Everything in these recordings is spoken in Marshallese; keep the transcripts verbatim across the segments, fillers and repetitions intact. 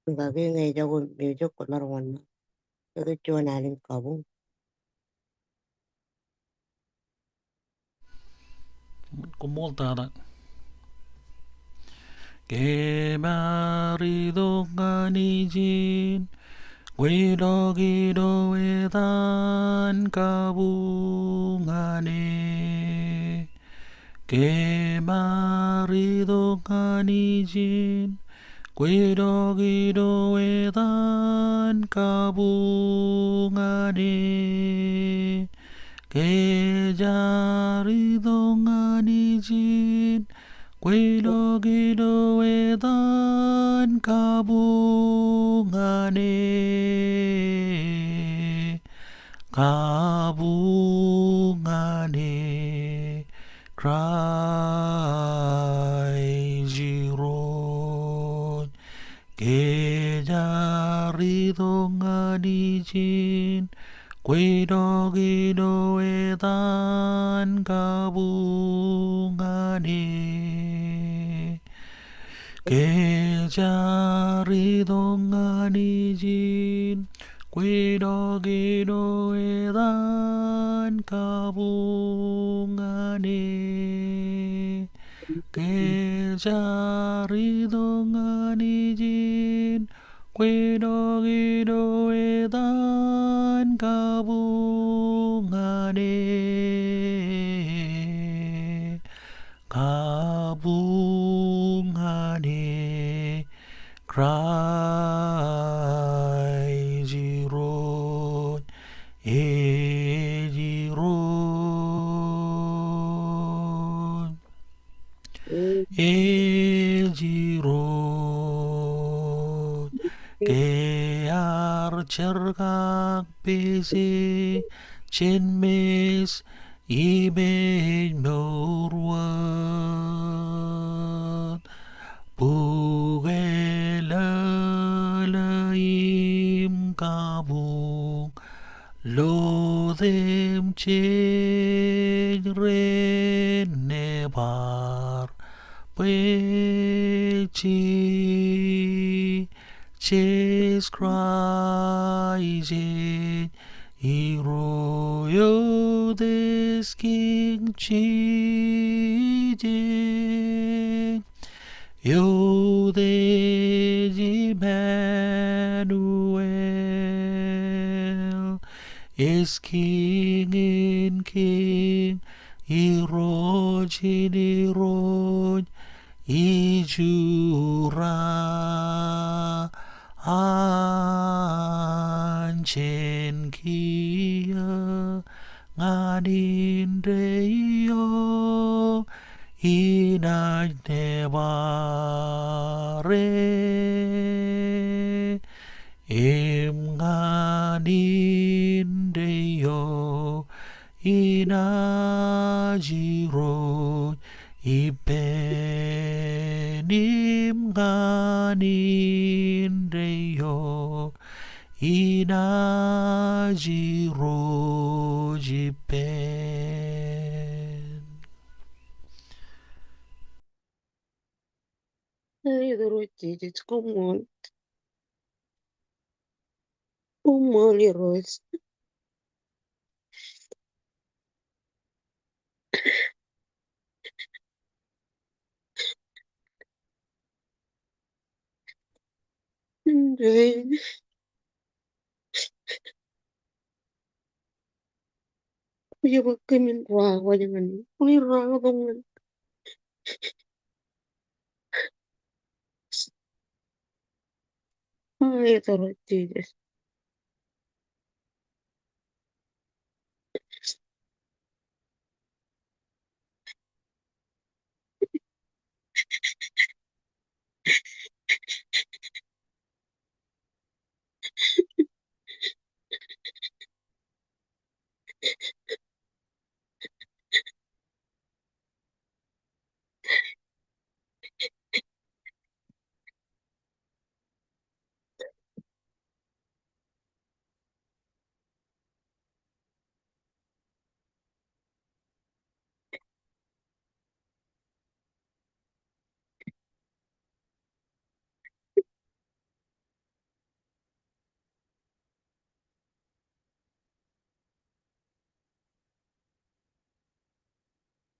Ña ke ñe ejako music kwōmaroñ wōnṃaanḷọk. Ej juon alen kabuñ. Koṃṃool tata. Kōm ar itok ñan ijin, kwe tok itok etan kabuñ ñan e. Kōm ar itok ñan ijin, kwe tok itok etan kabuñ ñan e. Kōm ar itok ñan ijin, kwe tok itok etan kabuñ ñan e. Kabuñ ñan e, Kraist Irooj. Kōm ar itok ñan ijin, kwe tok itok etan kabuñ ñan e. Kōm ar itok ñan ijin, kwe tok itok etan kabuñ ñan e. Kōm ar itok ñan ijin, kwe tok itok etan kabuñ ñan e. Kabuñ ñan e, Kraist Irooj, ej Irooj. Ej Irooj, ke ear jerkakpeje jān mej im ej mour wōt. Bukwe lōḷō im kabuñ ḷot im jej ren nebar bwe Jisōs Kraist ej Irooj, eodes Kiiñ Jijej. Eodes Imanuel, ej Kiiñ in kiiñ, Irooj in irooj, Ijura an jān kiiō ñan indeeo, inaaj nebar e, im ñan indeeo, inaaj irooj ippān, im ñan indeeo, inaaj irooj ippān. Ej Irooj Jisōs, koṃṃool. Koṃṃool Irooj. Ej Irooj, kōmin ruwaakḷọk ñan, kōmin ruwaakḷọk ñan. Ej Irooj Jisōs.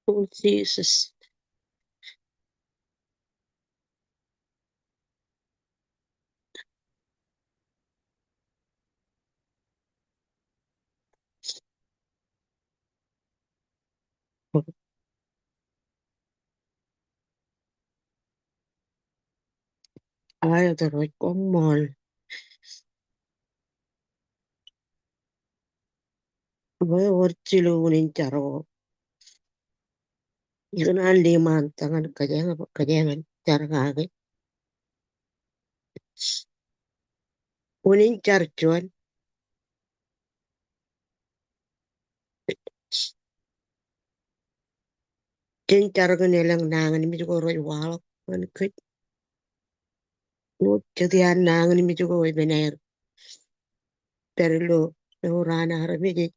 O Jisōs. Aet, Irooj, koṃṃool. Bwe wōr jilu unin jar ko. Ikōṇaan liṃaan ta ñan kōjeañ, kōjeañ jar kake. Unin jar juon. Jen jar kōn elōñ nañinmej ko rej waḷọk ñan kōj. Jet iaan nañinmej ko epen aer pād ilo mour an armej ej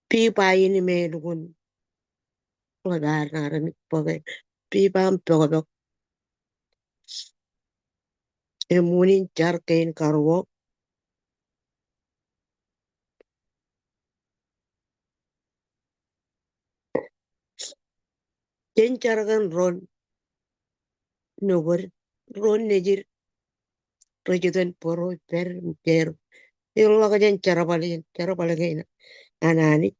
pipa in me lukkuun ḷap ad armej bōke pipa im pokpok. Im unin jar kein karuo. Jen jar kōn ro nōbar, ro nejid, rej iten bōro pād im pād. Ilo ḷọk jān jerbal in, jerbal kein an Anij.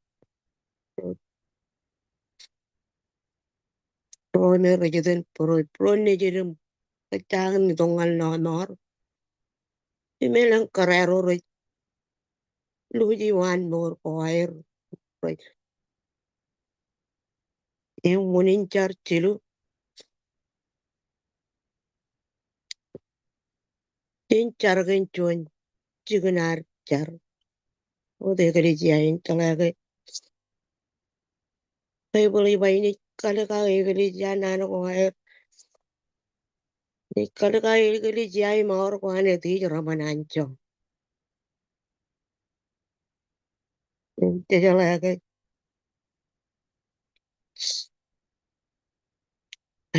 Ro me rej iten bōro, ro nejid im rej jañin itok ñan lọmọọr. Im elōñ kōrā ro rej luuji waan mour ko aer rej. Im unin jar jilu. Jen jar kōn juon jikin ad jar. Wōt eklejia in, jeḷā ke Baibōḷ ej ba inaaj kalōk aō eklejia naan ko aer. Inaaj kalōk aō eklejia im aor ko an ej tiej reban anjọ. Im jejeḷā ke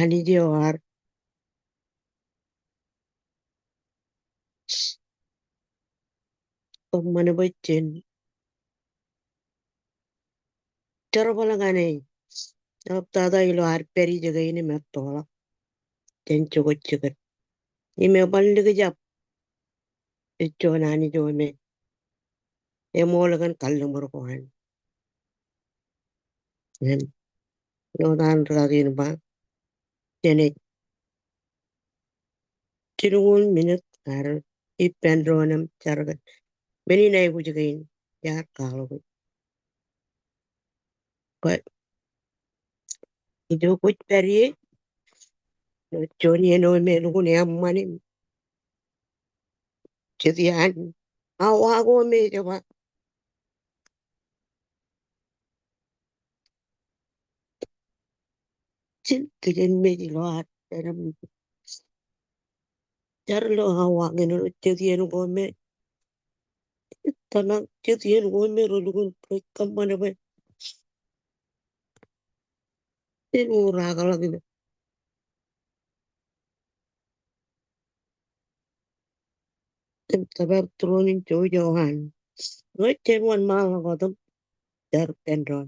Anij eo ear kōṃṃan bwe jen jerbal ñan e, eḷaptata ilo ad pād ijoko in im ettoḷọk jān jokwe jikin. Im eban likjab ej juon Anij eo me eṃool kōn kalliṃur ko an. Im ilo etan rikaki in ba, jenaaj jilñuul minit ad ippān doon im jar kōn men in aikuj kein iar kwaḷọk. Bwe ijo kwōj pād ie, ilo juon iien eo me lukkuun eṃṃan im jet iaan awa ko me ej ba, jen kijenmej ilo ad pād im jar ilo awa kein ilo jet iien ko me, tōmak jet iien ko me relukkuun rej kōṃṃan bwe jen uraakḷọk ilo im tōpar tūroon in jouj eo an. Ñe jen wōnṃaanḷọk wōt im jar ippān doon.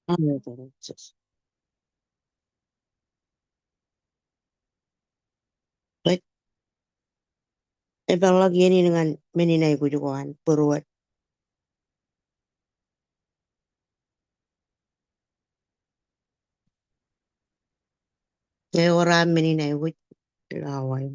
Amen. Bwe epeḷḷọk iien in ñan men in aikuj ko an bōd wōt. Ewōr aṃ men in aikuj ilo awa in.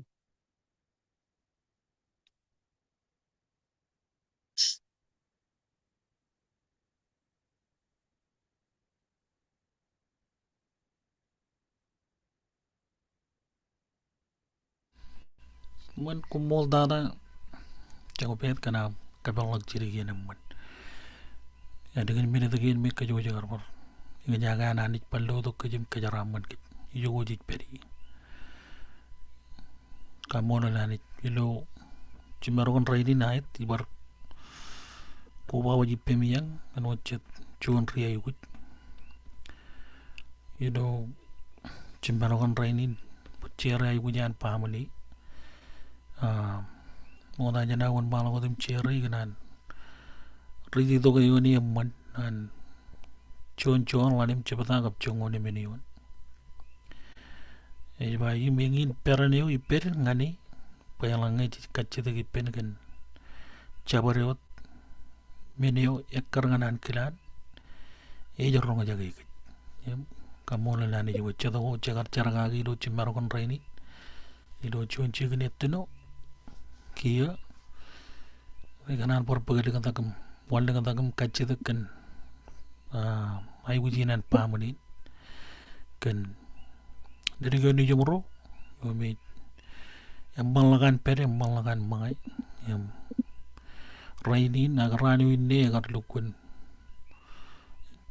Eṃṃan, koṃṃool tata Jokbed kōn aṃ kapeḷḷọk jidik iien eṃṃan. Āindein minit kein me kōjwōj kar bar eñjake an Anij bar lotok kōj im kōjeraaṃṃan kōj. Ijoko jej pād ie. Kaṃṃoolol Anij ilo jiṃṃaroñ in rainin aet, ibar koba wōj ippemi eañ, āinwōt jet juon ri aikuj. Ilo jiṃṃaroñ in rainin, bwe jet ri aikuj an baaṃle. Ah, ṃokta jān aō wōnṃaanḷọk wōt im jet ri kōn an ri itok eoon eṃṃan an juon juon ḷalem jebta kab joñoul emān eoon. Ej ba im eñin peran eo ippād ñan e, bwe eḷaññe jej kajjitōk ippān kōn jabdewōt men eo ekkar ñan ankilaan, ej roñjake kōj. Im kaṃṃoolol Anij bwe jet ko jekar jerkaki ilo jiṃṃaroñ in rainin, ilo juon jikin ettino kiiō, ikōṇaan bar bōk ḷōktak im, wōn ḷōktak im kajjitōk kōn, ah, aikuj in an baaṃle in kōn ledik eo nejiṃro, eo me eṃṃanḷọk an pād, eṃṃanḷọk an ṃōñā. Im rainin ak raan eo inne ekar lukkuun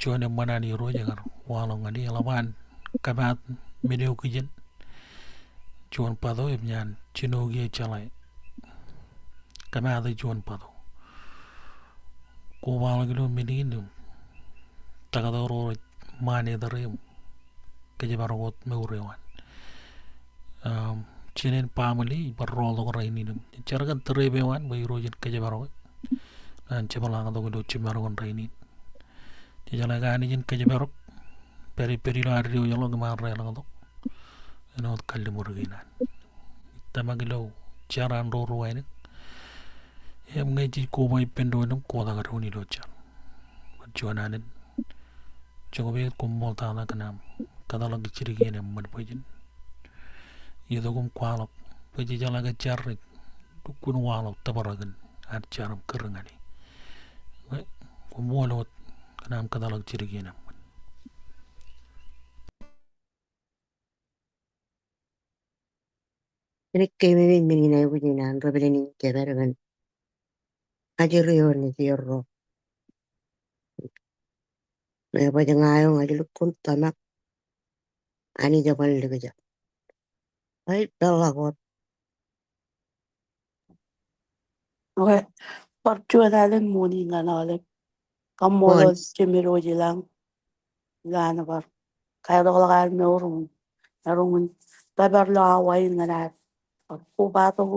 juon eṃṃan an Irooj ekar waḷọk ñan e, eḷap an kōmaat men eo kijen juon bato im jān jino kiiō jeḷā kōmaat e juon bato. Kobaḷọk ilo men in im taktō ro rej ṃaan ettōr e im kōjparok wōt mour eo an. Um, jinen baaṃle ej bar rooltok rainin im jar kōn trip eo an bwe Irooj en kōjparok e ñan jepḷaaktok ilo jiṃṃaroñ in rainin. Jejeḷā ke Anij en kōjparok, pād ippād ilo ad diwōjḷọk im ad reḷọktok āinwōt kalliṃur kein an. Ij tōmak ilo jar an ro ruwānōk. Im ñe jej koba ippān doon im kotak doon ilo jar, bar juon alen. Jokbed, koṃṃool tata kōn aṃ kōtḷọk jidik iien eṃṃan bwe jen itok im kwaḷọk bwe jejeḷā ke jar rej lukkuun waḷọk tōprak in ad jar im kūr ñan e. Koṃṃool wōt kōn aṃ kōtḷọk jidik iien eṃṃan. Jenaaj keememej men in aikuj in an rej pād in kōpād kōn ajri eo nejierro. Im bwe ña eo ña ij lukkuun tōmak, Anij eban likjab. Ej peḷḷọk wōt. Okay. Bar juon alen ṃool in ñan aolep. Kaṃṃoolol Jemedwōj ilañ ilo an bar kaetokḷọk ad mour im maroñ in pād ilo awa in ñan ad bar kobatok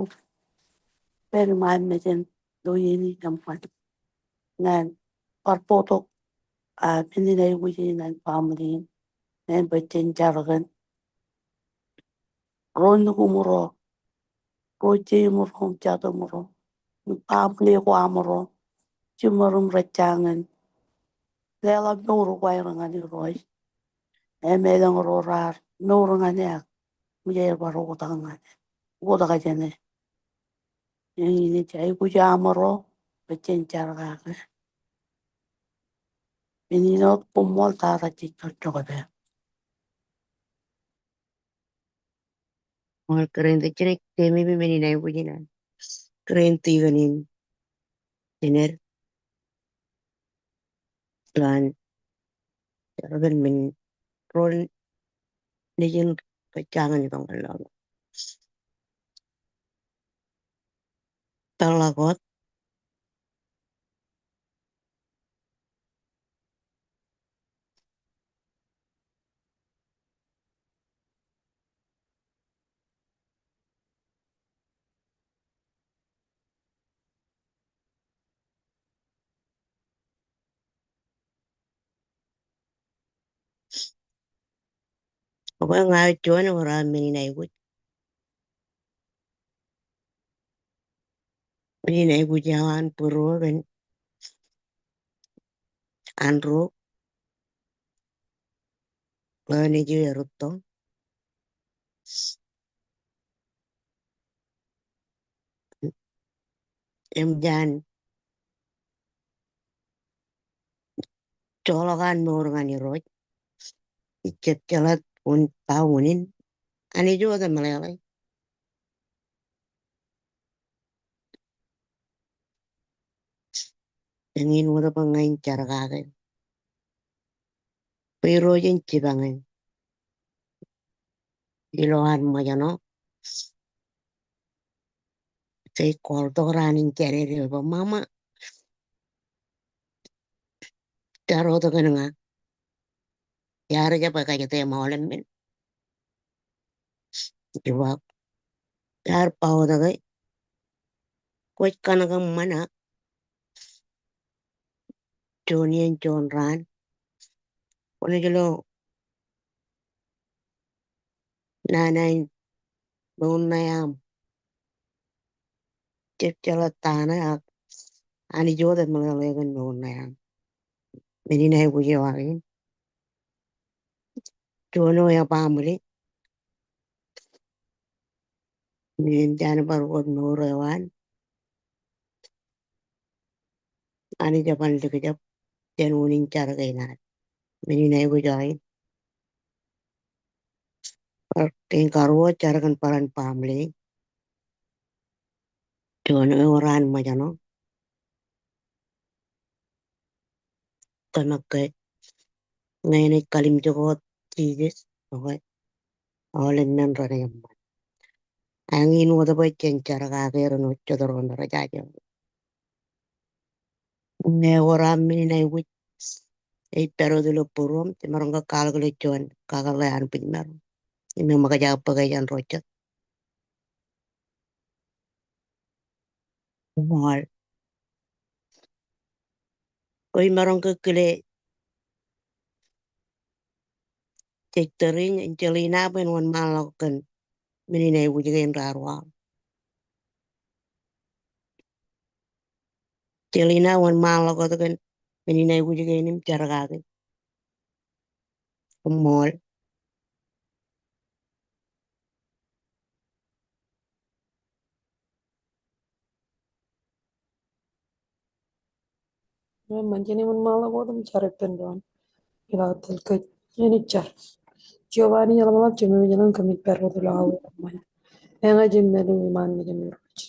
ippān im ad mejān ilo iien in eṃṃan ñan bar bōktok, ah, men in aikuj in an baaṃle in, ñan bwe jen jar kōn ro nukuṃro, ro jeiṃro im jatūṃro, im baaṃle ko aṃro, jiṃor im rej jañin leḷọk mour ko aer ñan Irooj. Im elōñ ro raar mour ñan e ak ṃōj aer bar oktak ñan e, oktak jān e. Eñin ej aikuj aṃro bwe jen jar kake. Men in wōt, koṃṃool tata, jej jokjokpād. Ṃool Kōrintōs, jenaaj keememej men in aikuj in an Kōrintōs ikōn in, jener ilo an jerbal men ro nejin rej jañin itok ñan lọmọọr. Peḷḷọk wōt. Ekwe, ña eo juon eo raar men in aikuj. Men in aikuj eo an būruō kōn an ro ḷeo nejū erūtto. Im jān joḷọk an mour ñan Irooj. Ij jab jeḷā wōn ta unin Anij wōt emeḷeḷe. Eñin wōt bwe ña in jar kake. Bwe Irooj en jipañ eō. Ilo an ṃōjṇọ, ke ij call tok raan in Jādede bwe ṃaṃa, jar wōt kōn ña. Iar jab kajjitōk aolepen. Ij ba, iar ba wōt ke kwōj kōṇaan kōṃṃan ak juon iien juon raan kwōnaaj lo nana in mour ṇe aṃ. Jab jeḷā ta ṇe ak Anij wōt emeḷeḷe kōn mour ṇe aṃ. Men in aikuj eo aō in. Juon eo ej baaṃle. Men in jān bar wōt mour eo an, Anij eban likjab jān unin jar kein ad. Men in aikuj eo in. Bar kein karuo jar kōn barāinwōt baaṃle. Juon eo raan ṃōjṇọ. Kōmke ñe enaaj kalimjek wōt Jisōs, okay. Aolep men renaaj eṃṃan. Eñin wōt bwe jen jar kake ren wōt jet ro me rej jaje. Ñe ewōr aṃ men in aikuj ej pād wōt ilo būruōṃ, jemaroñ ke kwaḷọk ilo juon kakōḷḷe an bwijmaroñ. Im eṃōkaj aō bōk jān ro jet. Ṃool. Kwōj maroñ ke kile jej tōriñ, Jelina bwe en wōnṃaanḷọk kōn men in aikuj kein raar wa. Jelina, wōnṃaanḷọk wōt kōn men in aikuj kein im jar kake. Koṃṃool. Eṃṃan, jen wōnṃaanḷọk wōt im jar ippān doon. Ilo tōl kōj, jen jar. Jeova Anij ḷōmṇak, Jemem ilañ, kōmij pād wōt ilo awa eo eṃṃan. Eñjake im ālikin iṃaan mejān Irooj.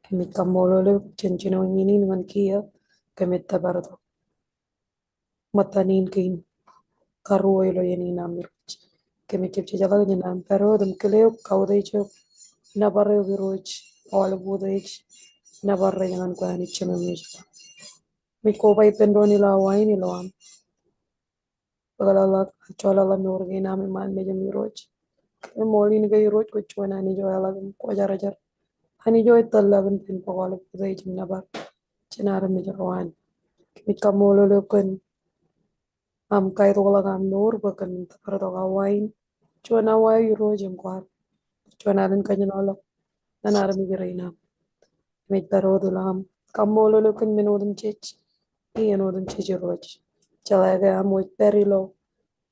Kōmij kaṃṃoolol eok jān jinoin in ñan kiiō kōmij tōpar tok ṃōttan in kein karuo ilo iien in aṃ Irooj. Kōmij jab jeḷā kōn aṃ pād wōt im kile eok, kautiej eok, nōbar eok Irooj, aolep utiej, nōbar rej ñan kwe Anij Jemem ilañ. Kōmij koba ippān doon ilo awa in ilo aṃ bōkḷọk ak joḷọk mour kein aṃ iṃaan mejān Irooj. Im ṃool in ke Irooj kwōj juon Anij eo eḷap im kwōjarjar. Anij eo ej tōllọk im pen bōk aolep utiej im nōbar jān armej ro an. Kōmij kaṃṃoolol eok kōn aṃ kaitokḷọk aṃ mour bwe kōmin tōpar tok awa in. Juon awa eo Irooj im kwaar juon alen kōjenolọk ñan armej rein aṃ. Kōmij pād wōt ilo aṃ kaṃṃoolol eok kōn men otemjej, iien otemjej Irooj. Jeḷā ke aṃ wōj pād ilo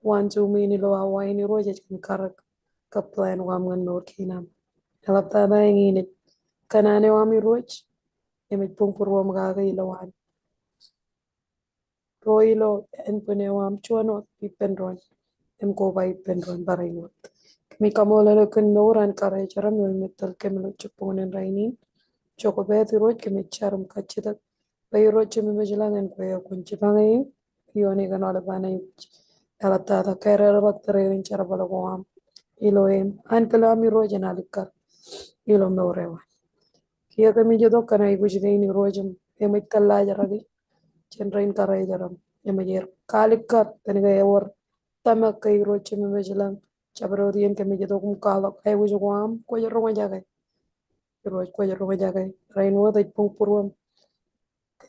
waan Zoom in ilo awa in Irooj ej kōn karōk kab plan eo aṃ ñan mour kein aṃ. Eḷaptata eñin ej kōṇaan eo aṃ Irooj, im ej buñbūruōṃ kake ilo waan ro ilo ānbwin eo aṃ juon wōt ippān doon im koba ippān doon barāinwōt. Kōmij kaṃṃoolol eok kōn mour an karijeram eo eṃōj tōl kōm ilo jibboñōn in rainin. Jokpet Irooj kōmij jar im kajjitōk bwe Irooj Jemem ilañ, en kwe eo kwōn jipañ eō ioon kōn aolep aṃ aiboojoj. Eḷaptata kōrā ḷọk tōre in jerbal ko aṃ ilo eṃ ankilaan aṃ Irooj en alikkar ilo mour eo an. Kiiō kōmij itok kōn aikuj kein Irooj im eṃōj kōllaajraki jān rein karijeram. Eṃōj er kaalikkar kōn ke ewōr tōmak ke Irooj Jemem ilañ. Jabdewōt iien kōmij itok im kwaḷọk aikuj ko aṃ, kwōj roñjake. Irooj kwōj roñjake. Rainin wōt ej buñbūruōṃ.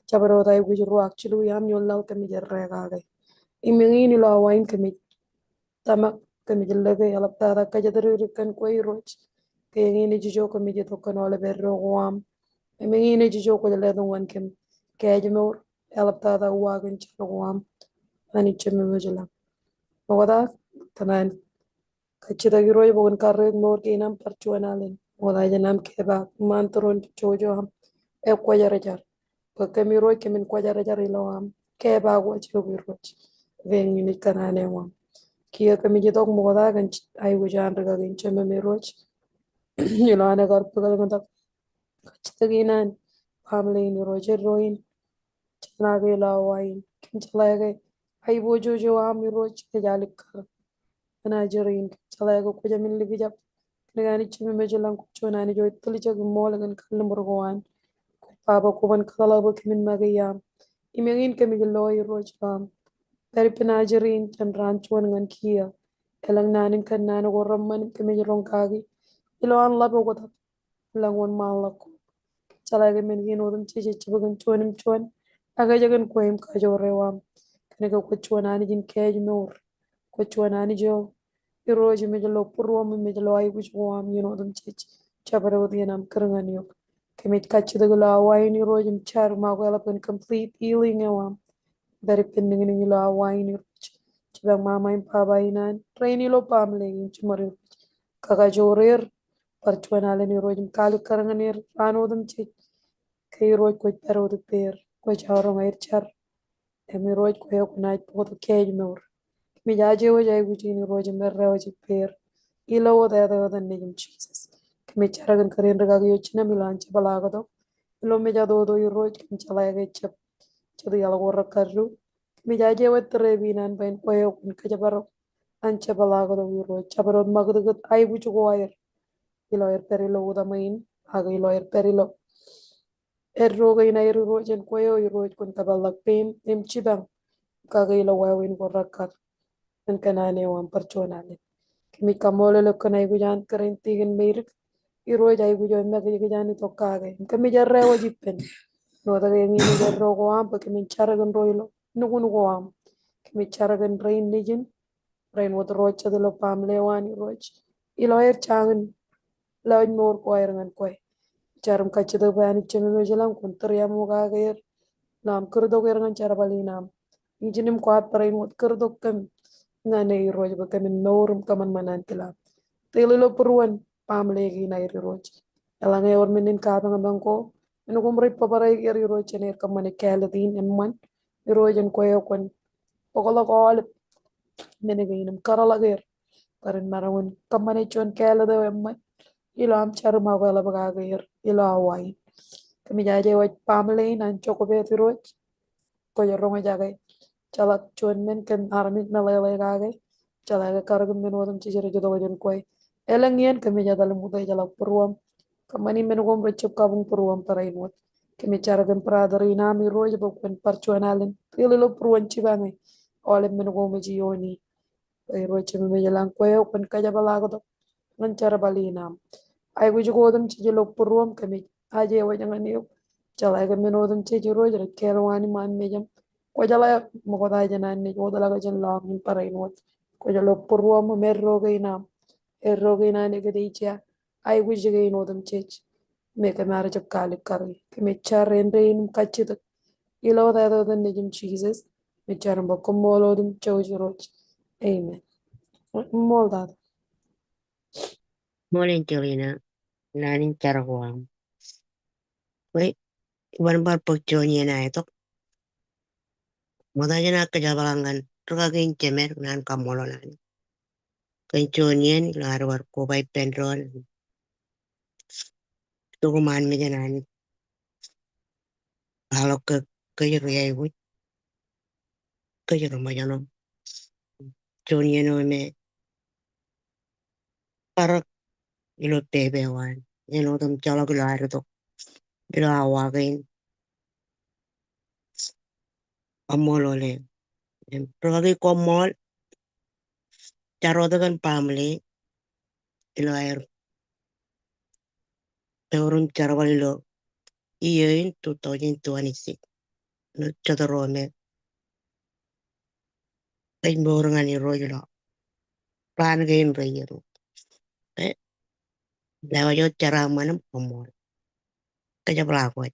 Jabdewōt aikuj ruo ak jilu iaan ioon laḷ kōmij errā kake. Im eñin ilo awa in kōmij tōmak kōmij lōke eḷaptata kōjatdikdik kōn kwe Irooj. Ke eñin ej ijo kōmij itok kōn aolep eddo ko aṃ. Im eñin ej ijo kwōj letok ñan kōm kaājmour, eḷaptata uwaak in jar ko aṃ. Anij Jemem ej ilañ. Ṃokta, kōṇaan kajjitōk Irooj bwe kwōn karreoik mour kein aṃ bar juon alen. Ṃokta jān aṃ kepaak, ṃaan tūroon jojjo aṃ. Ekwōjarjar. Bwe kōm Irooj kōmin kwōjarjar ilo aṃ kepaak wōj eok Irooj. Bwe eñin ej kōṇaan eo aṃ. Kiiō kōmij itok ṃokta kōn aikuj an rūkaki in Jemem Irooj. Ilo an ekar bōk ḷōmṇak. Kajjitōk in an family in Irooj, eddo in. Jenaaj ke ilo awa in, kōm jeḷā ke aiboojoj eo aṃ Irooj ej alikkar. Enaaj ri in, kōm jeḷā ke kwō jāmin likjab. Kōnke Anij Jemem ej ilañ, kwō juon Anij eo etiljek im ṃool kōn kalliṃur ko an. Kwōj baba, kwō ban kōtḷọk bwe kōmin make iaam. Im eñin kōmij lo Irooj ilo aṃ. Pād ippān ajri in jān raan juon ñan kiiō. Elōñ naan in kōnnaan ko reṃṃan im kōmij roñ kaki ilo an ḷap oktak. Lañ wōnṃaanḷọk ko. Jeḷā ke men kein otemjej ejjab kōn juon im juon. Ak ej kōn kwe im kajoor eo aṃ. Kōnke kwō juon Anij in kaājmour. Kwō juon Anij eo Irooj im ej lo būruōm im ej lo aikuj ko aṃ iien otemjej. Jabdewōt iien aṃ kūr ñan eok. Kōmij kajjitōk ilo awa in Irooj im jar im akwāḷọk kōn complete healing eo aṃ. Pād ippān niñniñ ilo awa in Irooj. Jipañ ṃaṃa im baba in an rein ilo baaṃle in jiṃor Irooj. Kakajoor er bar juon alen Irooj im kaalikkar ñan er raan otemjej. Ke Irooj kwōj pād wōt ippāer, kwōj jaroñ aer jar. Im Irooj kwe eo kwōnaaj bōktok kaājmour. Kōmij aje wōj aikuj in Irooj im erreo wōj ippāer. Ilo wōt āt eo etan Nejiṃ Jisōs. Kōmij jar kōn kōrā in rūkaki eo jinem ilo an jepḷaaktok. Ilo mejatoto Irooj kōm jeḷā ke jab jet iaḷ ko rekkado. Kōmij aje wōj tūreep in an bwe en kwe eo kwōn kōjparok an jepḷaaktok Irooj. Jabdewōt ṃakūtkūt aikuj ko aer. Ilo aer pād ilo utaṃwe in, ak ilo aer pād ilo eddo kein aer Irooj, en kwe eo Irooj kwōn kōpeḷḷọk peiṃ im jipañ kake ilo wāween ko rekkar. Ñan kōnnaan eo aṃ bar juon alen. Kōmij kaṃṃoolol eok kōn aikuj an kōrā in Tikin Meidik. Irooj aikuj eo emekjekjek an itok kake. Im kōmij erreo wōj ippān. Āinwōt ke eñin ej eddo ko aṃ bwe kōmin jar kōn ro ilo nukun ko aṃ. Kōmij jar kōn rein nejin. Rein wōt ro jet ilo baaṃle eo an Irooj. Ilo aer jañin lewōj mour ko aer ñan kwe. Jar im kajjitōk bwe Anij Jemem ej ilañ kwōn tūriaṃokake er. Ilo aṃ kūrtok er ñan jerbal in aṃ. Ijin im kwaar barāinwōt kūrtok kōm ñan e Irooj bwe kōmin mour im kōṃanṃan ankilaan. Tōl ilo būruon baaṃle kein aer Irooj. Eḷaññe ewōr men in kapañpañ ko, men ko im rej bōbrae er Irooj jān aer kōṃṃane kāālōt in eṃṃan. Irooj en kwe eo kwōn bōkḷọk aolep men kein im kōtḷọk er bwe ren maroñ in kōṃṃane juon kāālōt eo eṃṃan. Ilo aṃ jar im akwāḷọk kake er ilo awa in. Kōmij aje wōj baaṃle in an Jokbeth Irooj. Kwōj roñjake jeḷak juon men kōm armej meḷeḷe kake. Jeḷā ke karōk im men otemjej rej itok jān kwe. Elōñ iien kōmij etal im utiejḷọk būruōm. Kōṃṃani men ko im rej jab kabuñ būruōm barāinwōt. Kōmij jar kōn brother in aṃ Irooj bwe kwōn bar juon alen. Tōl ilo būruon jipañ e. Aolep men ko im ej iiooni. Bwe Irooj Jemem ej ilañ kwe eo kwōn kōjepḷaaktok ñan jerbal in aṃ. Aikuj ko otemjej ilo būruōm kōmij aje wōj ñan eok. Jeḷā ke men otemjej Irooj rej kāālwaan iṃaan mejaṃ. Kwōjeḷā ṃokta jān an naaj wōtlọk jān lọñiin barāinwōt. Kwōj lo būruōm im eddo kein aṃ. Eddo kein an eklejia. Aikuj kein otemjej. Me kōm ar jab kaalikkar e. Kōmij jar āindein im kajjitōk. Ilo wōt āt eo etan Nejiṃ Jisōs. Kōmij jar im ba koṃṃool wōt im jouj Irooj. Amen. Ṃool tata. Ṃool in Jolina, naan in jar ko aṃ. Bwe, iban bar bōk juon iien aetok. Ṃokta jān aō kōjepḷaak ñan rūkaki in jemed, naan kaṃṃoolol Anij. Kōn juon iien ilo ad bar koba ippān doon. Itok iṃaan mejān Anij. Kwaḷọk ke kōj ri aikuj. Kōj ri ṃōjṇọ. Juon iien eo me karōk ilo pepe eo an. Iien otemjej ḷọk ilo ad itok ilo awa kein. Kaṃṃoolol e. Im rūkaki, koṃṃool. Jar wōt kōn baaṃle ilo aer eor im jerbal ilo iiō in two thousand twenty-six. Ilo jet ro me ej mour ñan Irooj ilo raan kein reiiet. Ke, lewōj wōt jeraaṃṃan im koṃṃool. Kōjepḷaak wōj.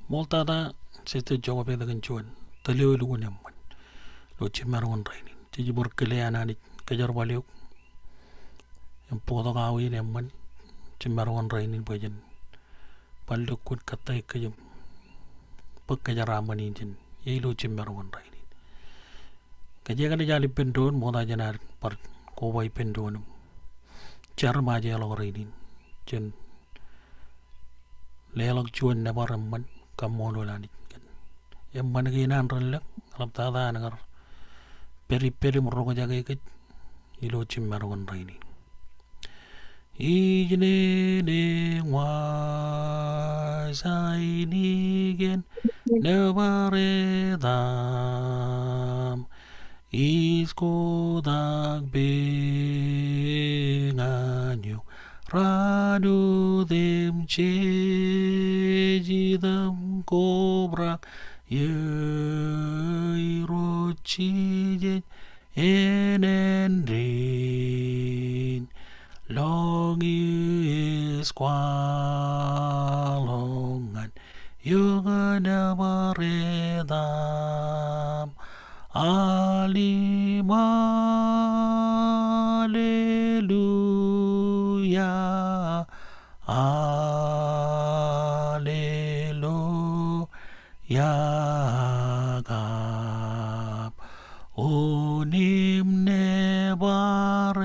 Ṃool tata, Sister Jokebeth, kōn juon tōl eo elukkuun eṃṃan ilo jiṃṃar wōn rainin. Jej bar kile an Anij kōjerbal eok im bōktok aō in eṃṃan jiṃṃar wōn rainin bwe jen bar lukkuun kōttāik kōj im bōk kōjeraaṃṃan in jān e ilo jiṃṃar wōn rainin. Kōjeañ enaaj al ippān doon, ṃokta jān ad bar koba ippān doon im jar im ajeḷọk rainin. Jen leḷọk juon nōbar eṃṃan, kaṃṃoolol Anij kōn eṃṃan kein an relōñ, eḷaptata an kar pād ippād im roñjake kōj ilo jiṃṃar wōn rainin. Ij nene Ṃajeḷ ainikien nōbar etaṃ. Ij kotak peñañ eok raan wōt im jej itok im kobrak. Irooj, jijet āindein lọñiiō ej kwaḷọk ñan eok nōbar etaṃ. Al im alleluia, alleluia. Kab wōn im nōbar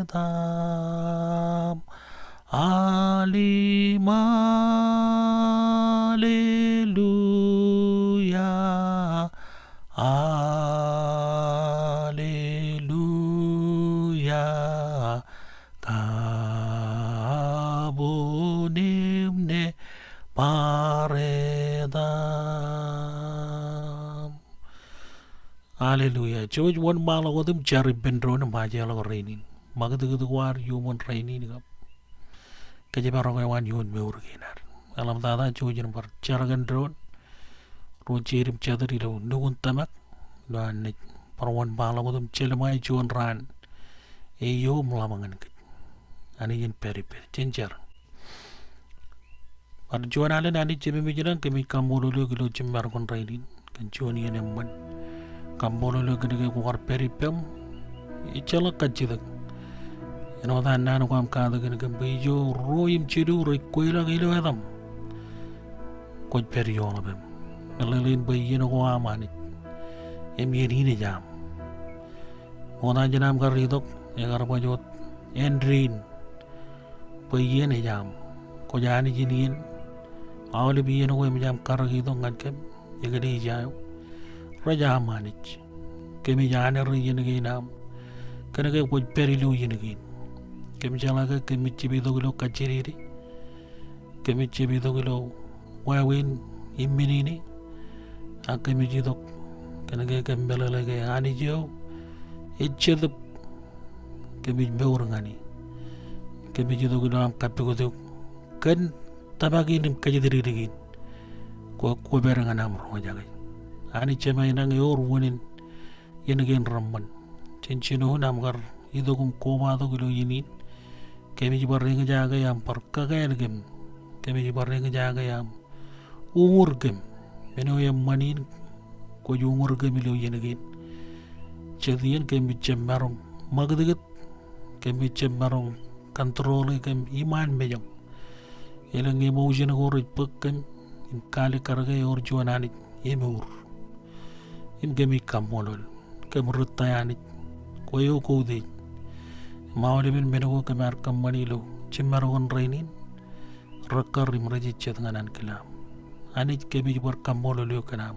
etaṃ. Al im alleluia, alleluia. Kab wōn im nōbar etaṃ. Alleluia. Jouj wōnṃaanḷọk wōt im jar ippān doon im ajeḷọk rainin. Ṃakūtkūt ko ad iuṃwin rainin kab kōjparok eo an ioon mour kein ad. Eḷaptata jouj im bar jar kōn doon. Ro jeid im jatid ilo nukun tōmak ilo an naaj bar wōnṃaanḷọk wōt im jelṃae juon raan eo im ḷap ñan kōj. Anij en pād ippād. Jen jar. Bar juon alen Anij Jemem ilañ, kōmij kaṃṃoolol eok ilo jiṃṃar wōn rainin kōn juon iien eṃṃan. Kaṃṃoolol eok kōnke kwō kar pād ippem. Ejjeḷọk kajjitōk. Āinwōt an naan ko aṃ katakin kōm bwe ijo ruo im jilu rej kweilọk ilo etaṃ, kwōj pād ioḷapem. Meḷeḷein bwe iien ko aṃ Anij im iien in ej aṃ. Ṃokta jān aṃ kar itok, ekar baj wōt āindein bwe iien ej aṃ. Kwōj Anij in iien. Aolep iien ko emōj aṃ karōk itok ñan kōm, ekōle ija eo, rej aṃ Anij. Kōmij āinwōt iien kein aṃ kōnke kwōj pād ilo iien kein. Kōm jeḷā ke kōmij jab itok ilo kajjidikdik. Kōmij jab itok ilo wāween im men in, ak kōmij itok kōnke kōm meḷeḷe ke Anij eo ej Jetōb. Kōmij mour ñan e. Kōmij itok ilo aṃ kappukot eok kōn tōmak in im kōjatdikdik in. Kwō, kwō pād ñan aṃ roñjake. Anij Jemem ilañ, ewōr wūnin iien kein reṃṃan. Jān jinoin aṃ kar itok im kobatok ilo iien in, kōmij bar eñjake aṃ bar kakāāl kōm. Kōmij bar eñjake aṃ uñūr kōm. Men eo eṃṃan in kwōj uñūr kōm ilo iien kein. Jet iien kōmij jab maroñ ṃakūtkūt, kōmij jab maroñ control e kōm iṃaan mejaṃ. Elōñ emotion ko rej bōk kōm im kaalikkar ke ewōr juon Anij emour. Im kōmij kaṃṃoolol. Kōm ri-tōl Anij. Kwe eo kōutiej. Im aolepen men ko kōm ar kōṃṃani ilo jiṃṃar wōn rainin, rekkar im rej jet ñan ankilaan. Anij, kōmij bar kaṃṃoolol eok kōn aṃ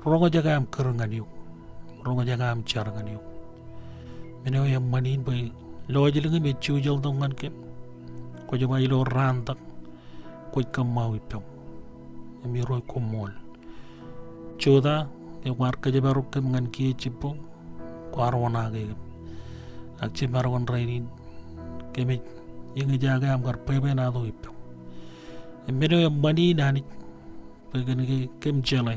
roñjake aṃ kūr ñan eok. Roñjake aṃ jar ñan eok. Men eo eṃṃan in bwe lọjilñim ej jujeltok ñan kōm. Kwōj ba ilo raan tok kwōj kōṃṃao ippem. Im Irooj, koṃṃool. Jota, ekwe kwaar kōjparok kōm ñan kiiō jibboñ, kwaar oṇaake kōm. Ak jiṃṃar wōn rainin, kōmij eñjake aṃ kar bwebwenato ippem. Im men eo eṃṃan in Anij, Kōn ke kōm jeḷā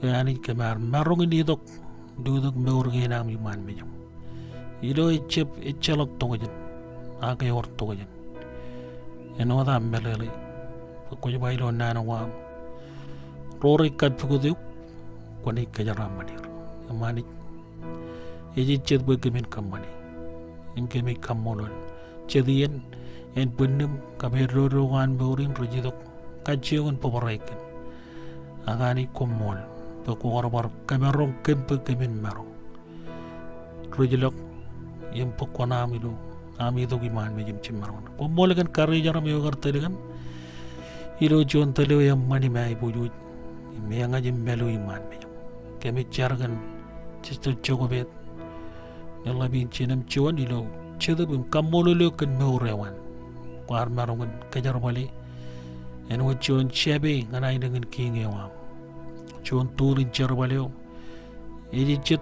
bwe Anij kōm ar maroñ in itok, itok mour kein aṃ iṃaan mejaṃ. Ilo ejjab, ejjeḷọk tokjān, ak ewōr tokjān. Āinwōt aṃ meḷeḷe bwe kwōj ba ilo naan ko aṃ, ro rej kappukot eok, kwōnaaj kōjeraaṃṃan er. Im Anij, ej jet bwe kōmin kōṃṃane. Im kōmij kaṃṃoolol. Jet iien, ānbwinnūṃ, kab eddodo ko an mour in rej itok kajjioñ in bōbrae kōm. Ak Anij, koṃṃool bwe kwō kar bar kōmaroñ kōm bwe kōmin maroñ. Rijlọk im bōk kuṇaaṃ ilo aṃ itok iṃaan mejaṃ jemaroñ. Koṃṃool kōn karijeram eo ekar tōl kōm ilo juon tōl eo eṃṃan im aiboojoj im eñaj im mālōtlōt iṃaan mejaṃ. Kōmij jar kōn Sister Jokebed, ej ḷap in jinem juon ilo jetōb im kaṃṃoolol eok kōn mour eo an kwaar maroñ in kōjerbale. Āinwōt juon jāpe ñan aelōñ in kiiñ eo aṃ. Juon tool in jerbal eo ej jet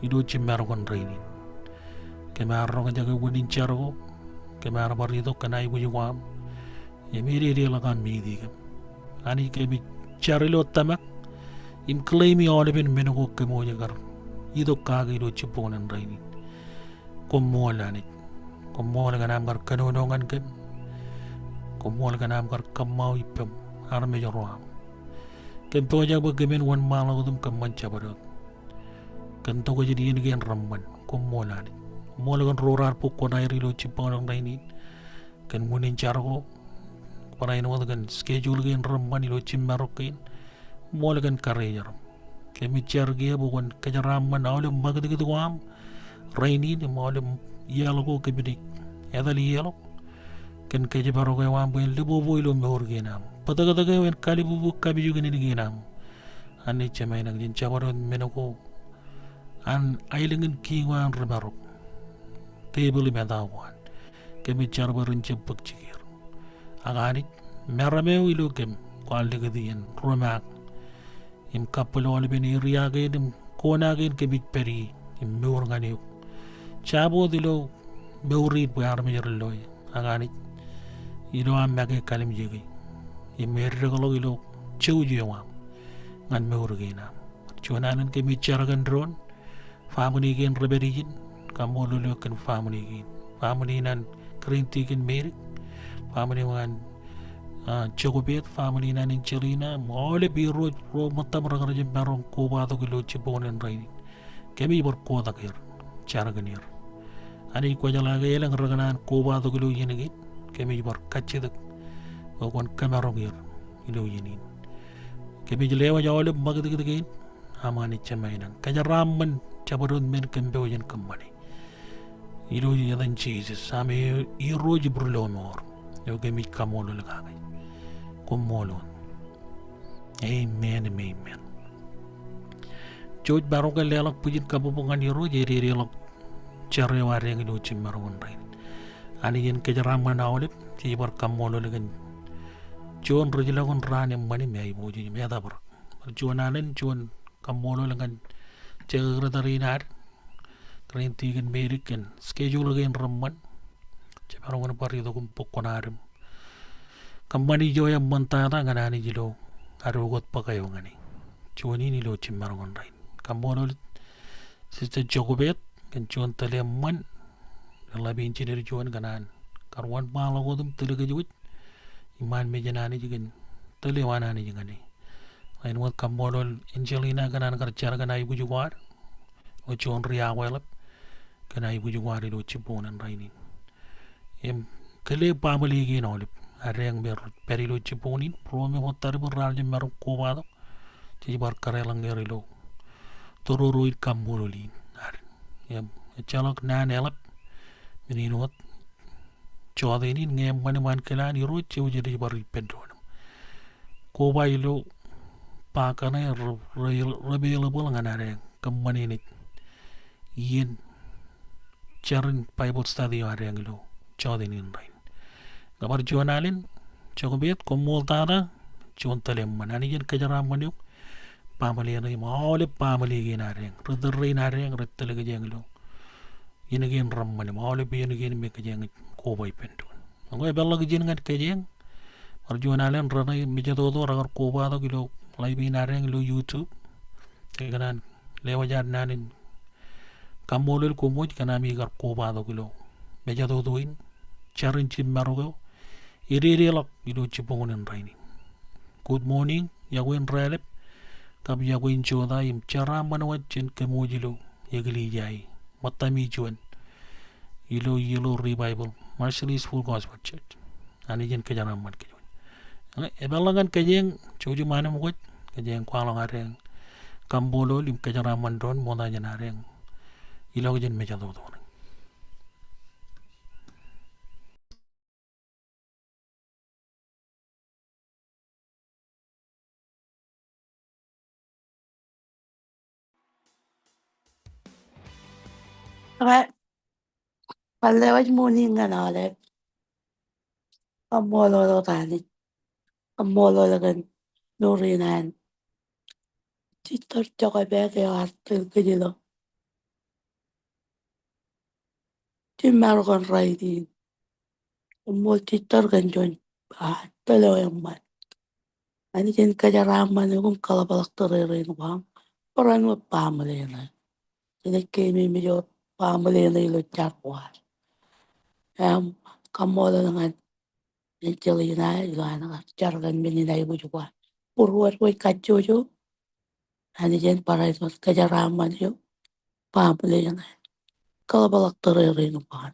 ilo jemaroñ in rainin. Kōm ar roñjake wūnin jar ko, kōm ar bar itok kōn aiboojoj ko aṃ. Im ededeḷọk aṃ meeting kōm. Anij, kōmij jar ilo tōmak im claim i aolepen men ko kōm ej kar itok kake ilo jibboñōn in rainin. Koṃṃool Anij. Koṃṃool kōn aṃ kar kōnono ñan kōm. Koṃṃool kōn aṃ kar kōṃṃao ippem, armej ro aṃ. Kōm pojak bwe kōmin wōnṃaanḷọk wōt im kōṃṃan jabdewōt kōn tokjān iien kein reṃṃan. Koṃṃool Anij. Koṃṃool kōn ro raar bōk kuṇaer ilo jibboñōn in rainin kōn wūnin jar ko, barāinwōt kōn schedule kein reṃṃan ilo jiṃṃarok kein. Koṃṃool kōn karijeram. Kōmij jar kiiō bwe kwōn kōjeraaṃṃan aolep ṃakūtkūt ko aṃ rainin im aolep iaḷ ko kōmij etal iaḷ ḷọk kōn kōjparok eo aṃ bwe en libobo ilo mour kein aṃ. Bōtōktōk eo en kalbubu kapijuknen kein aṃ. Anij Jemem, jen jabdewōt men ko an aelōñ in kiiñ eo an rej marok, tebōḷ im etao ko an. Kōmij jar bwe ren jab bōk jikier. Ak Anij, meram eo ilo kōm kwaar likūt iien romaak im kappōl aolepen area kein im kona kein kōmij pād ie im mour ñan eok. Jab wōt ilo mour in bwe armej ren loe, ak Anij, ilo aṃ make kalimjeke im eddekḷọk ilo jouj eo aṃ ñan mour kein aṃ. Juon alen kōmij jar kōn doon family kein rej pād ijin, kaṃṃoolol eok kōn family kein. Family in an Karen Deacon Medik, family in an, ah, Jokebed, family in an Angelina, im aolep Irooj ro ṃōttaṃ rekar jab maroñ kobatok ilo jibboñōn in rainin. Kōmij bar kotak er, jar kōn er. Anij, kwōjeḷā ke elōñ rekōṇaan kobatok ilo iien kein, kōmij bar kajjitōk bwe kwōn kōmaroñ er ilo iien in. Kōmij lewōj aolep ṃakūtkūt kein aṃ Anij Jemem, kōjeraaṃṃan jabdewōt men kōm pojak in kōṃṃane. Ilo etan Jisōs, aṃ Irooj im ri-lọmọọr eo kōmij kaṃṃoolol kake. Koṃṃool wōt. Amen im amen. Jouj, maroñ ke leḷọk bwijin kabbokbok ñan Irooj, ededeḷọk jar eo adeañ ilo jiṃṃaroñ in rainin. Anij en kōjeraaṃṃan aolep, jej bar kaṃṃoolol kōn juon rijlọkin raan eṃṃan im aiboojoj im etabrak. Bar juon alen juon kaṃṃoolol ñan secretary in ad, Karen Deacon Medik, kōn schedule kein reṃṃan. Jemaroñ in bar itok im bōk kuṇaad im kōṃṃani ijo eṃṃantata ñan Anij ilo ad ukōt bōk eo ñan e. Juon in ilo jiṃṃaroñ in rainin. Kaṃṃoolol Sister Jokebed kōn juon tōl eṃṃan. Ej ḷap in jined juon kōn an kar wōnṃaanḷọk wōt im tōl kōj wōj iṃaan mejān Anij kōn tōl eo an Anij ñan e. Āinwōt kaṃṃoolol Angelina kōn an kar jar kōn aikuj ko ad. Eo juon ri-aweḷap kōn aikuj ko ad ilo jibboñōn in rainin. Im kile baaṃle kein aolep adeañ me rej pād ilo jibboñōn in, ro me rej tōl im raar jab maroñ kobatok, jej bar kōrā ḷọk er ilo tōroro in kaṃṃoolol in ad. Im ejjeḷọk naan eḷap men in wōt jọteen in ñe eṃṃan im ankilaakin Irooj, jouj jej bar ippān doon im koba ilo ba kaṇe re, re, repeḷepeḷ ñan adeañ kōṃṃane ṇe iien jar in Bible study eo adeañ ilo jọteen in rainin. Ñe bar juon alen, Jokebed, koṃṃool tata, juon tōl eṃṃan. Anij en kōjeraaṃṃan eok, baaṃle ṇe im aolep baaṃle kein adeañ, ri-tōl rein adeañ rej tōl kōjeañ ilo iien kein reṃṃan im aolep iien kein me kōjeañ ej koba ippān doon. Ñe epeḷḷọk ijin ñan kōjeañ, Bar juon alen renaaj mejatoto rekar kobatok ilo live in ad ilo YouTube. Ikōṇaan lewōj ad naan in kaṃṃoolol koṃ wōj kōn ami kar kobatok ilo mejatoto in, jar in jimmarok eo, ededeḷọk ilo jibboñōn in rainin. Good morning, iọkwe in Rālep, kab iọkwe in Jota im jeraaṃṃan wōt jān kōm wōj ilo eklejia in. Ṃōttami juon ilo Yellow Revival, Marshallese Full Gospel Church. Anij en kōjeraaṃṃan kōj wōj. Epeḷḷọk ñan kōjeañ jouj im anemkwōj, kōjeañ kwaḷọk adeañ kaṃṃoolol im kōjeraaṃṃan doon ṃokta jān adeañ ilọk jān mejatoto ṇe. Bar lewōj morning ñan aolep. Kaṃṃoolol wōt Anij. Kaṃṃoolol kōn ṃuri naan. Jitōr jokpād eo ear tōl kōj ilo jimmarok in rainin. Koṃṃool jitōr kōn juon, ah, tōl eo eṃṃan. Anij en kōjeraaṃṃan eok im kaḷapḷọk tōrerein ko aṃ barāinwōt baaṃle ṇe. Jenaaj keememej wōt baaṃle ṇe ilo jar ko ad. Im kaṃṃoolol ñan Angelina ilo an kar jar kōn men in aikuj ko an būruod wōj kajjojo. Anij en barāinwōt kōjeraaṃṃan eok, baaṃle ṇe, kaḷapḷọk tōrerein ko an.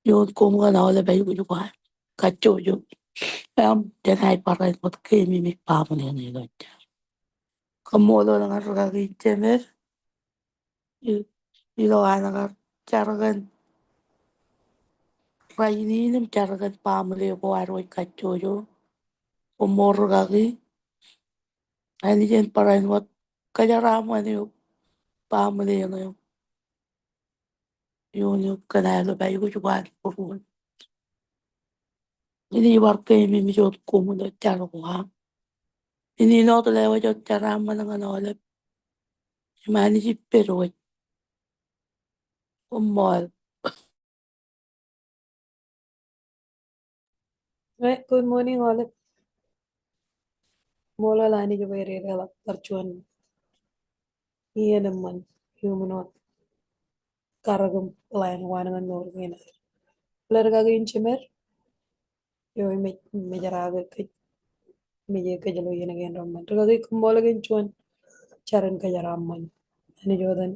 Ioon koṃ kōn aolep aikuj ko an kajjojo. Im jenaaj barāinwōt keememej baaṃle ṇe ilo jar. Kaṃṃoolol ñan rikaki in jemed i-, ilo an kar jar kōn rainin im jar kōn baaṃle ko ad wōj kajjojo. Koṃṃool rikaki. Anij en barāinwōt kōjeraaṃṃan eok, baaṃle ṇe eok. Ioon eok kōn aolep aikuj ko an būruod. Inaaj bar keememej wōt koṃ ilo jar ko aṃ. Inaaj wōt lewōj wōt jeraaṃṃan ñan aolep. Im Anij ippād wōj. Koṃṃool. Hey, good morning, aolep. Ṃool Anij bwe ededeḷọk bar juon iien eṃṃan iuṃwin wōt karōk im ḷain ko an ñan mour kein ad. Ḷe rikaki in jemed eo emej, mejeraake kōj, meje kōj ilo iien kein reṃṃan. Rikaki, koṃṃool kōn juon jar in kōjeraaṃṃan. Anij wōt en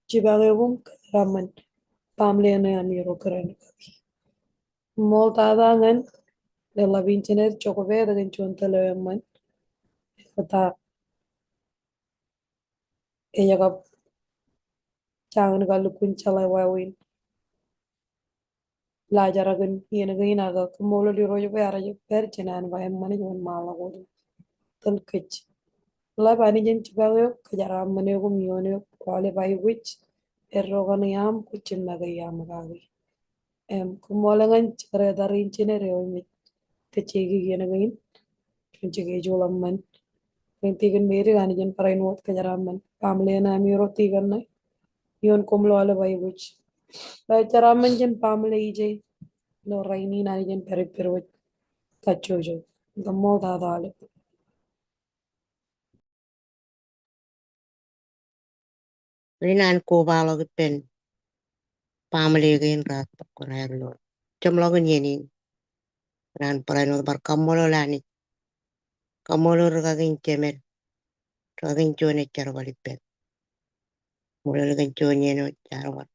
jibake eok im kōjeraaṃṃan baaṃle ṇe ami ro kōrā in rikaki. Ṃool tata ñan leḷḷap in jined jokpād kōn juon tōl eo eṃṃan. Eḷap ta ejjab jañin kalukkuun jeḷā wāween laajrak in iien kein, ak koṃṃool Irooj bwe ear jab pād jān an ba eṃṃan ej wōnṃaanḷọk wōt tōl kōj. Ḷap Anij en jibake eok, kōjeraaṃṃan eok im ioon eok aolep aikuj eddo kaṇe aṃ, kwōj jab make iaam kaki. Im koṃṃool ñan secretary in jined eo emej kajjioñ iien kein, juon schedule eṃṃan. Kōn tikōn Medik, Anij en barāinwōt kōjeraaṃṃan baaṃle ṇe ami ro tikōn ṇe. Ioon koṃ ilo aolep aikuj. Ḷe jeraaṃṃan jān baaṃle ije ilo rainin, Anij en pād ippād wōj kajjojo. Koṃṃool tata aolep. Ri naan kobaḷọk ippān baaṃle kein raar tokḷọk ilo jeṃḷọkin iien in. Naan barāinwōt bar kaṃṃoolol Anij. Kaṃṃoolol rikaki in jemed. Rikaki in juon ej jerbal ippān. Ṃool kōn juon iien eo jaar bar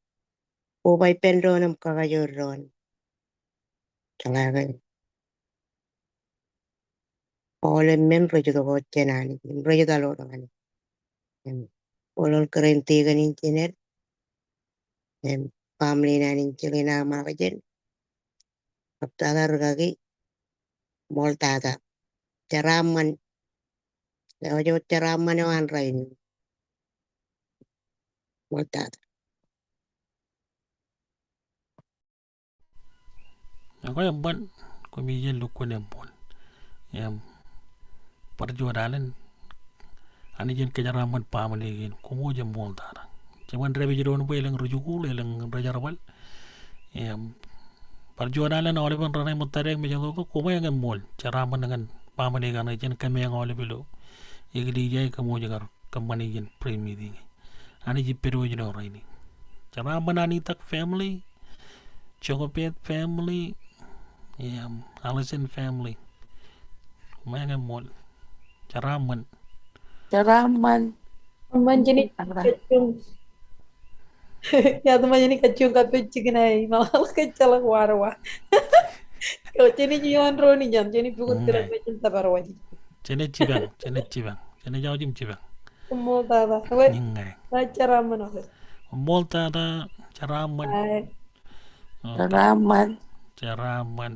koba ippān doon im kakajoor doon. Jeḷā ke aolep men rej itok wōt jān Anij im rej itok wōt ñan Anij. Im ṃool kōrā in tikōn in jined im baaṃle in Anij, Angelina Marjen. Kab tata rikaki, ṃool tata. Jeraaṃṃan, lewōj wōt jeraaṃṃan eo an rainin. Ṃool tata. Ekwe eṃṃan, koṃij lukkuun eṃṃool. Im bar juon alen, Anij en kōjeraaṃṃan baaṃle kein, koṃ wōj eṃṃool tata. Jeban dāpij doon bwe elōñ ri jikuuḷ, elōñ ri jerbal. Im Bar juon alen aolepen raṇe ṃōttad eo im ej itok, koṃeañ eṃṃool. Jeraaṃṃan ñan baaṃle kaṇe, jen kōmeañ aolep ilo eklejia e, kōṃṃool kar kōṃṃane iien prayer meeting e. Anij ej pād wōj ilo rainin. Jeraaṃṃan Anitak family, Jokebed family, im Allison family. Koṃeañ eṃṃool. Jeraaṃṃan. Jeraaṃṃan. Eṃṃan, jenaaj kajjioñ. Iar eṃṃan, jenaaj kajjioñ kappok jikin aō imaḷ, ḷak ejjeḷọk warowa. Eo, jenaaj ioon doon ijeṇ, jenaaj pukot tōre, jen tōpar wōj. Jenaaj jipañ, jenaaj jipañ, jenaaj aujim jipañ. Koṃṃool tata. Wōt, ñe. Jeraaṃṃan wōt. Koṃṃool tata, jeraaṃṃan. Bye. O, jeraaṃṃan. Jeraaṃṃan.